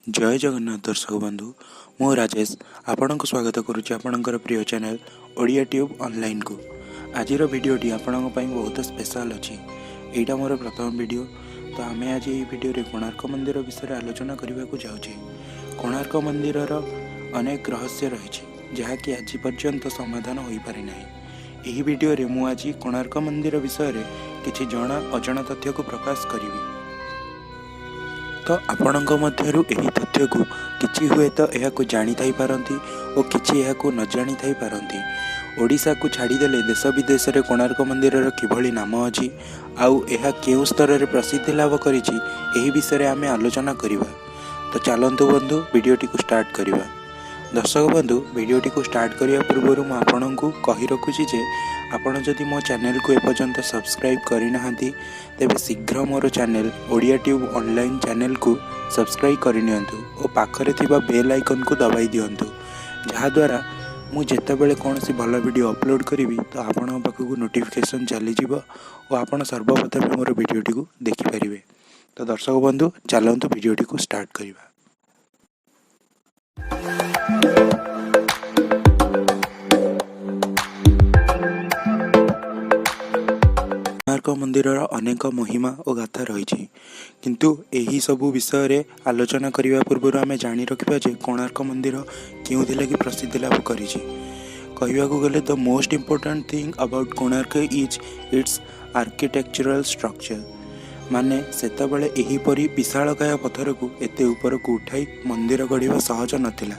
ଜୟ ଜଗନ୍ନାଥ ଦର୍ଶକ ବନ୍ଧୁ, ମୁଁ ରାଜେଶ ଆପଣଙ୍କୁ ସ୍ୱାଗତ କରୁଛି ଆପଣଙ୍କର ପ୍ରିୟ ଚ୍ୟାନେଲ୍ ଓଡ଼ିଆ ଟ୍ୟୁବ୍ ଅନଲାଇନ୍କୁ। ଆଜିର ଭିଡ଼ିଓଟି ଆପଣଙ୍କ ପାଇଁ ବହୁତ ସ୍ପେଶାଲ୍ ଅଛି। ଏଇଟା ମୋର ପ୍ରଥମ ଭିଡ଼ିଓ। ତ ଆମେ ଆଜି ଏହି ଭିଡ଼ିଓରେ କୋଣାର୍କ ମନ୍ଦିର ବିଷୟରେ ଆଲୋଚନା କରିବାକୁ ଯାଉଛେ। କୋଣାର୍କ ମନ୍ଦିରର ଅନେକ ରହସ୍ୟ ରହିଛି, ଯାହାକି ଆଜି ପର୍ଯ୍ୟନ୍ତ ସମାଧାନ ହୋଇପାରିନାହିଁ। ଏହି ଭିଡ଼ିଓରେ ମୁଁ ଆଜି କୋଣାର୍କ ମନ୍ଦିର ବିଷୟରେ କିଛି ଜଣା ଅଜଣା ତଥ୍ୟକୁ ପ୍ରକାଶ କରିବି। ତ ଆପଣଙ୍କ ମଧ୍ୟରୁ ଏହି ତଥ୍ୟକୁ କିଛି ହୁଏତ ଏହାକୁ ଜାଣିଥାଇପାରନ୍ତି ଓ କିଛି ଏହାକୁ ନ ଜାଣିଥାଇପାରନ୍ତି। ଓଡ଼ିଶାକୁ ଛାଡ଼ିଦେଲେ ଦେଶ ବିଦେଶରେ କୋଣାର୍କ ମନ୍ଦିରର କିଭଳି ନାମ ଅଛି ଆଉ ଏହା କେଉଁ ସ୍ତରରେ ପ୍ରସିଦ୍ଧି ଲାଭ କରିଛି, ଏହି ବିଷୟରେ ଆମେ ଆଲୋଚନା କରିବା। ତ ଚାଲନ୍ତୁ ବନ୍ଧୁ, ଭିଡ଼ିଓଟିକୁ ଷ୍ଟାର୍ଟ କରିବା। ଦର୍ଶକ ବନ୍ଧୁ, ଭିଡ଼ିଓଟିକୁ ଷ୍ଟାର୍ଟ କରିବା ପୂର୍ବରୁ ମୁଁ ଆପଣଙ୍କୁ କହି ରଖୁଛି ଯେ ଆପଣ ଯଦି ମୋ ଚ୍ୟାନେଲକୁ ଏପର୍ଯ୍ୟନ୍ତ ସବସ୍କ୍ରାଇବ୍ କରିନାହାନ୍ତି, ତେବେ ଶୀଘ୍ର ମୋର ଚ୍ୟାନେଲ୍ ଓଡ଼ିଆ ଟ୍ୟୁବ୍ ଅନଲାଇନ୍ ଚ୍ୟାନେଲକୁ ସବସ୍କ୍ରାଇବ୍ କରିନିଅନ୍ତୁ ଓ ପାଖରେ ଥିବା ବେଲ୍ ଆଇକନ୍କୁ ଦବାଇ ଦିଅନ୍ତୁ, ଯାହାଦ୍ୱାରା ମୁଁ ଯେତେବେଳେ କୌଣସି ଭଲ ଭିଡ଼ିଓ ଅପଲୋଡ଼ କରିବି ତ ଆପଣଙ୍କ ପାଖକୁ ନୋଟିଫିକେସନ୍ ଚାଲିଯିବ ଓ ଆପଣ ସର୍ବପ୍ରଥମେ ମୋର ଭିଡ଼ିଓଟିକୁ ଦେଖିପାରିବେ। ତ ଦର୍ଶକ ବନ୍ଧୁ, ଚାଲନ୍ତୁ ଭିଡ଼ିଓଟିକୁ ଷ୍ଟାର୍ଟ କରିବା। କୋଣାର୍କ ମନ୍ଦିରର ଅନେକ ମହିମା ଓ ଗାଥା ରହିଛି, କିନ୍ତୁ ଏହି ସବୁ ବିଷୟରେ ଆଲୋଚନା କରିବା ପୂର୍ବରୁ ଆମେ ଜାଣି ରଖିବା ଯେ କୋଣାର୍କ ମନ୍ଦିର କେଉଁଥିଲାଗି ପ୍ରସିଦ୍ଧି ଲାଭ କରିଛି। କହିବାକୁ ଗଲେ, the most important thing about Konark is its architectural structure. ମାନେ ସେତେବେଳେ ଏହିପରି ବିଶାଳକାୟ ପଥରକୁ ଏତେ ଉପରକୁ ଉଠାଇ ମନ୍ଦିର ଗଢ଼ିବା ସହଜ ନଥିଲା।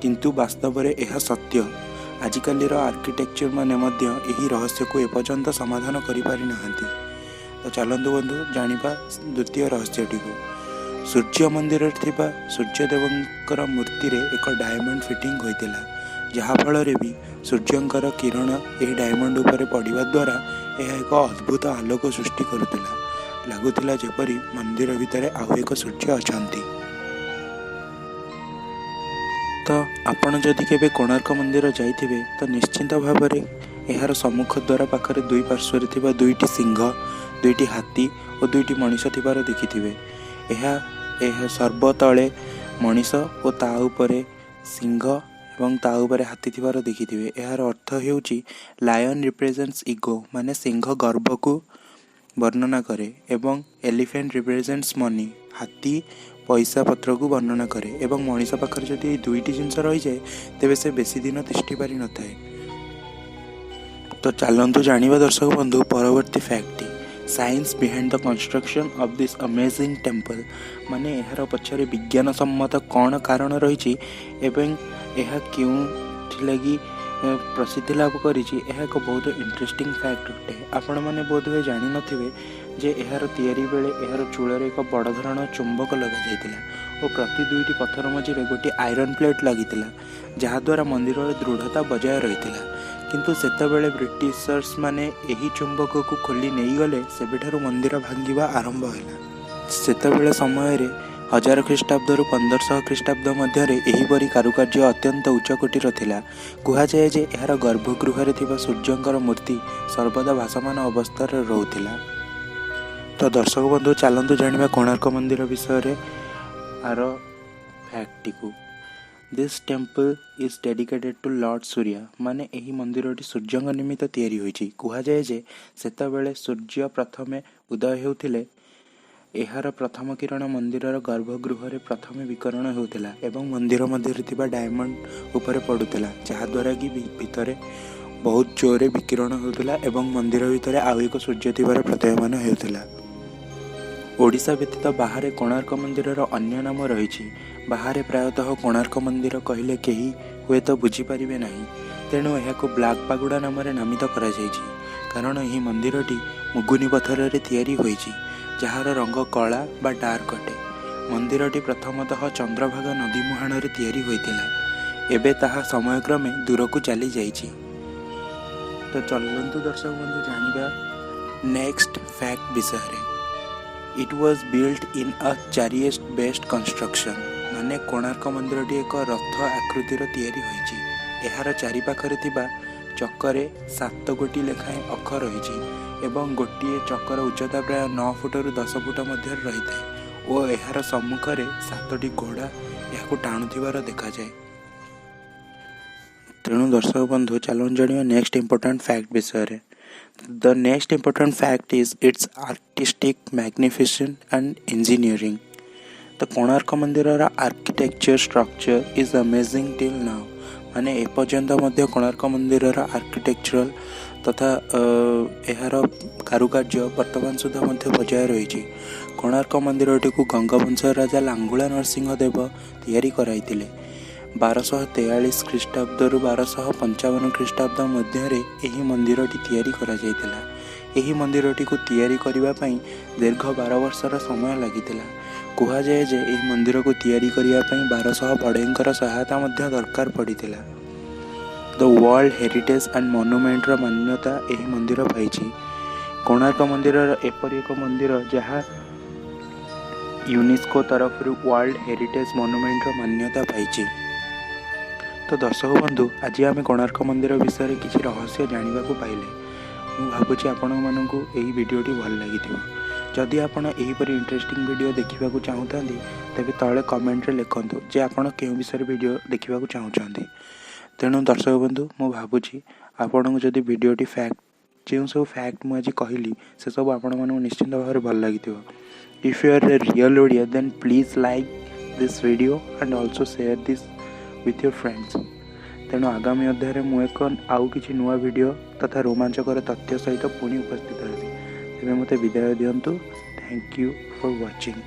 କିନ୍ତୁ ବାସ୍ତବରେ ଏହା ସତ୍ୟ। ଆଜିକାଲିର ଆର୍କିଟେକ୍ଚର ମାନେ ମଧ୍ୟ ଏହି ରହସ୍ୟକୁ ଏପର୍ଯ୍ୟନ୍ତ ସମାଧାନ କରିପାରିନାହାନ୍ତି। ତ ଚାଲନ୍ତୁ ବନ୍ଧୁ, ଜାଣିବା ଦ୍ୱିତୀୟ ରହସ୍ୟଟିକୁ। ସୂର୍ଯ୍ୟ ମନ୍ଦିରରେ ଥିବା ସୂର୍ଯ୍ୟଦେବଙ୍କର ମୂର୍ତ୍ତିରେ ଏକ ଡାଇମଣ୍ଡ ଫିଟିଂ ହୋଇଥିଲା, ଯାହାଫଳରେ ବି ସୂର୍ଯ୍ୟଙ୍କର କିରଣ ଏହି ଡାଇମଣ୍ଡ ଉପରେ ପଡ଼ିବା ଦ୍ୱାରା ଏହା ଏକ ଅଦ୍ଭୁତ ଆଲୋକ ସୃଷ୍ଟି କରୁଥିଲା। ଲାଗୁଥିଲା ଯେପରି ମନ୍ଦିର ଭିତରେ ଆଉ ଏକ ସୂର୍ଯ୍ୟ ଅଛନ୍ତି। ତ ଆପଣ ଯଦି କେବେ କୋଣାର୍କ ମନ୍ଦିର ଯାଇଥିବେ, ତ ନିଶ୍ଚିନ୍ତ ଭାବରେ ଏହାର ସମ୍ମୁଖ ଦ୍ୱାର ପାଖରେ ଦୁଇ ପାର୍ଶ୍ୱରେ ଥିବା ଦୁଇଟି ସିଂହ, ଦୁଇଟି ହାତୀ ଓ ଦୁଇଟି ମଣିଷ ଥିବାର ଦେଖିଥିବେ। ଏହା ସର୍ବତଳେ ମଣିଷ ଓ ତା ଉପରେ ସିଂହ ଏବଂ ତା ଉପରେ ହାତୀ ଥିବାର ଦେଖିଥିବେ। ଏହାର ଅର୍ଥ ହେଉଛି ଲାୟନ୍ ରିପ୍ରେଜେଣ୍ଟସ୍ ଇଗୋ, ମାନେ ସିଂହ ଗର୍ବକୁ ବର୍ଣ୍ଣନା କରେ ଏବଂ ଏଲିଫେଣ୍ଟ ରିପ୍ରେଜେଣ୍ଟସ୍ ମନି, ହାତୀ ପଇସା ପତ୍ରକୁ ବର୍ଣ୍ଣନା କରେ ଏବଂ ମଣିଷ ପାଖରେ ଯଦି ଏଇ ଦୁଇଟି ଜିନିଷ ରହିଯାଏ, ତେବେ ସେ ବେଶୀ ଦିନ ତିଷ୍ଠି ପାରିନଥାଏ। ତ ଚାଲନ୍ତୁ ଜାଣିବା ଦର୍ଶକ ବନ୍ଧୁ ପରବର୍ତ୍ତୀ ଫ୍ୟାକ୍ଟଟି, science behind the construction of this amazing temple, ମାନେ ଏହାର ପଛରେ ବିଜ୍ଞାନ ସମ୍ମତ କ'ଣ କାରଣ ରହିଛି ଏବଂ ଏହା କେଉଁଥିଲାଗି ପ୍ରସିଦ୍ଧି ଲାଭ କରିଛି। ଏହା ଏକ ବହୁତ ଇଣ୍ଟରେଷ୍ଟିଂ ଫ୍ୟାକ୍ଟ ଅଟେ। ଆପଣମାନେ ବୋଧହୁଏ ଜାଣିନଥିବେ ଯେ ଏହାର ତିଆରି ବେଳେ ଏହାର ଚୂଳରେ ଏକ ବଡ଼ ଧରଣର ଚୁମ୍ବକ ଲଗାଯାଇଥିଲା ଓ ପ୍ରତି ଦୁଇଟି ପଥର ମଝିରେ ଗୋଟିଏ ଆଇରନ୍ ପ୍ଲେଟ୍ ଲାଗିଥିଲା, ଯାହାଦ୍ୱାରା ମନ୍ଦିରର ଦୃଢ଼ତା ବଜାୟ ରହିଥିଲା। କିନ୍ତୁ ସେତେବେଳେ ବ୍ରିଟିଶର୍ସ ମାନେ ଏହି ଚୁମ୍ବକକୁ ଖୋଲି ନେଇଗଲେ, ସେବେଠାରୁ ମନ୍ଦିର ଭାଙ୍ଗିବା ଆରମ୍ଭ ହେଲା। ସେତେବେଳେ ସମୟରେ 1000 ଖ୍ରୀଷ୍ଟାବ୍ଦରୁ 1500 ଖ୍ରୀଷ୍ଟାବ୍ଦ ମଧ୍ୟରେ ଏହିପରି କାରୁକାର୍ଯ୍ୟ ଅତ୍ୟନ୍ତ ଉଚ୍ଚକୋଟୀର ଥିଲା। କୁହାଯାଏ ଯେ ଏହାର ଗର୍ଭଗୃହରେ ଥିବା ସୂର୍ଯ୍ୟଙ୍କର ମୂର୍ତ୍ତି ସର୍ବଦା ଭାସମାନ ଅବସ୍ଥାରେ ରହୁଥିଲା। ତ ଦର୍ଶକ ବନ୍ଧୁ, ଚାଲନ୍ତୁ ଜାଣିବା କୋଣାର୍କ ମନ୍ଦିର ବିଷୟରେ ଆର ଫ୍ୟାକ୍ଟଟିକୁ। This temple is dedicated to Lord Surya, ମାନେ ଏହି ମନ୍ଦିରଟି ସୂର୍ଯ୍ୟଙ୍କ ନିମିତ୍ତ ତିଆରି ହୋଇଛି। କୁହାଯାଏ ଯେ ସେତେବେଳେ ସୂର୍ଯ୍ୟ ପ୍ରଥମେ ଉଦୟ ହେଉଥିଲେ, ଏହାର ପ୍ରଥମ କିରଣ ମନ୍ଦିରର ଗର୍ଭଗୃହରେ ପ୍ରଥମେ ବିକିରଣ ହେଉଥିଲା ଏବଂ ମନ୍ଦିର ମଧ୍ୟରେ ଥିବା ଡାଇମଣ୍ଡ ଉପରେ ପଡ଼ୁଥିଲା, ଯାହାଦ୍ୱାରା କି ଭିତରେ ବହୁତ ଜୋରରେ ବିକିରଣ ହେଉଥିଲା ଏବଂ ମନ୍ଦିର ଭିତରେ ଆଉ ଏକ ସୂର୍ଯ୍ୟ ଥିବାର ପ୍ରତୀୟମାନ ହେଉଥିଲା। ଓଡ଼ିଶା ବ୍ୟତୀତ ବାହାରେ କୋଣାର୍କ ମନ୍ଦିରର ଅନ୍ୟ ନାମ ରହିଛି। ବାହାରେ ପ୍ରାୟତଃ କୋଣାର୍କ ମନ୍ଦିର କହିଲେ କେହି ହୁଏତ ବୁଝିପାରିବେ ନାହିଁ, ତେଣୁ ଏହାକୁ ବ୍ଲାକ୍ ପାଗୋଡ଼ା ନାମରେ ନାମିତ କରାଯାଇଛି, କାରଣ ଏହି ମନ୍ଦିରଟି ମୁଗୁନି ପଥରରେ ତିଆରି ହୋଇଛି, ଯାହାର ରଙ୍ଗ କଳା ବା ଡାର୍କ ଅଟେ। ମନ୍ଦିରଟି ପ୍ରଥମତଃ ଚନ୍ଦ୍ରଭାଗା ନଦୀ ମୁହାଣରେ ତିଆରି ହୋଇଥିଲା। ଏବେ ତାହା ସମୟକ୍ରମେ ଦୂରକୁ ଚାଲିଯାଇଛି। ତ ଚାଲନ୍ତୁ ଦର୍ଶକ ବନ୍ଧୁ, ଜାଣିବା ନେକ୍ସଟ ଫ୍ୟାକ୍ଟ ବିଷୟରେ। It was built in a chariot based construction, ମାନେ କୋଣାର୍କ ମନ୍ଦିରଟି ଏକ ରଥ ଆକୃତିର ତିଆରି ହୋଇଛି। ଏହାର ଚାରିପାଖରେ ଥିବା ଚକରେ ସାତ ଗୋଟି ଲେଖାଏଁ ଅଖ ରହିଛି ଏବଂ ଗୋଟିଏ ଚକର ଉଚ୍ଚତା ପ୍ରାୟ 9 ଫୁଟରୁ 10 ଫୁଟ ମଧ୍ୟରେ ରହିଥାଏ। ଓ ଏହାର ସମ୍ମୁଖରେ ସାତଟି ଘୋଡ଼ା ଏହାକୁ ଟାଣୁଥିବାର ଦେଖାଯାଏ। ତେଣୁ ଦର୍ଶକ ବନ୍ଧୁ, ଚାଲନ୍ତୁ ଜାଣିବା ନେକ୍ସଟ ଇମ୍ପୋର୍ଟାଣ୍ଟ ଫ୍ୟାକ୍ଟ ବିଷୟରେ। The next important fact is its artistic magnificent and engineering. ତ କୋଣାର୍କ ମନ୍ଦିରର architecture structure is amazing till now। ମାନେ ଏପର୍ଯ୍ୟନ୍ତ ମଧ୍ୟ କୋଣାର୍କ ମନ୍ଦିରର ଆର୍କିଟେକ୍ଚରାଲ ତଥା ଏହାର କାରୁକାର୍ଯ୍ୟ ବର୍ତ୍ତମାନ ସୁଦ୍ଧା ମଧ୍ୟ ବଜାୟ ରହିଛି। କୋଣାର୍କ ମନ୍ଦିରଟିକୁ ଗଙ୍ଗବଂଶ ରାଜା ଲାଙ୍ଗୁଳା ନରସିଂହ ଦେବ ତିଆରି କରାଇଥିଲେ। 1243 ଖ୍ରୀଷ୍ଟାବ୍ଦରୁ 1255 ଖ୍ରୀଷ୍ଟାବ୍ଦ ମଧ୍ୟରେ ଏହି ମନ୍ଦିରଟି ତିଆରି କରାଯାଇଥିଲା। ଏହି ମନ୍ଦିରଟିକୁ ତିଆରି କରିବା ପାଇଁ ଦୀର୍ଘ 12 ବର୍ଷର ସମୟ ଲାଗିଥିଲା। କୁହାଯାଏ ଯେ ଏହି ମନ୍ଦିରକୁ ତିଆରି କରିବା ପାଇଁ 1200 ବଢ଼େଇଙ୍କର ସହାୟତା ମଧ୍ୟ ଦରକାର ପଡ଼ିଥିଲା। ଦ ୱାର୍ଲଡ ହେରିଟେଜ୍ ଆଣ୍ଡ ମନୁମେଣ୍ଟର ମାନ୍ୟତା ଏହି ମନ୍ଦିର ପାଇଛି। କୋଣାର୍କ ମନ୍ଦିରର ଏପରି ଏକ ମନ୍ଦିର ଯାହା ୟୁନେସ୍କୋ ତରଫରୁ ୱାର୍ଲଡ ହେରିଟେଜ୍ ମନୁମେଣ୍ଟର ମାନ୍ୟତା ପାଇଛି। ତ ଦର୍ଶକ ବନ୍ଧୁ, ଆଜି ଆମେ କୋଣାର୍କ ମନ୍ଦିର ବିଷୟରେ କିଛି ରହସ୍ୟ ଜାଣିବାକୁ ପାଇଲେ। ମୁଁ ଭାବୁଛି ଆପଣମାନଙ୍କୁ ଏହି ଭିଡ଼ିଓଟି ଭଲ ଲାଗିଥିବ। ଯଦି ଆପଣ ଏହିପରି ଇଣ୍ଟରେଷ୍ଟିଂ ଭିଡ଼ିଓ ଦେଖିବାକୁ ଚାହୁଁଥାନ୍ତି, ତେବେ ତଳେ କମେଣ୍ଟରେ ଲେଖନ୍ତୁ ଯେ ଆପଣ କେଉଁ ବିଷୟରେ ଭିଡ଼ିଓ ଦେଖିବାକୁ ଚାହୁଁଛନ୍ତି। ତେଣୁ ଦର୍ଶକ ବନ୍ଧୁ, ମୁଁ ଭାବୁଛି ଆପଣଙ୍କୁ ଯଦି ଭିଡ଼ିଓଟି ଫ୍ୟାକ୍ଟ, ଯେଉଁ ସବୁ ଫ୍ୟାକ୍ଟ ମୁଁ ଆଜି କହିଲି, ସେସବୁ ଆପଣମାନଙ୍କୁ ନିଶ୍ଚିନ୍ତ ଭାବରେ ଭଲ ଲାଗିଥିବ। If you are a real Odia, then please like this video and also share this with your friends. ତେଣୁ ଆଗାମୀ ଅଧ୍ୟାୟରେ ମୁଁ ଏକ ଆଉ କିଛି ନୂଆ ଭିଡ଼ିଓ ତଥା ରୋମାଞ୍ଚକର ତଥ୍ୟ ସହିତ ପୁଣି ଉପସ୍ଥିତ ହେବି। ତେବେ ମୋତେ ବିଦାୟ ଦିଅନ୍ତୁ। Thank you for watching.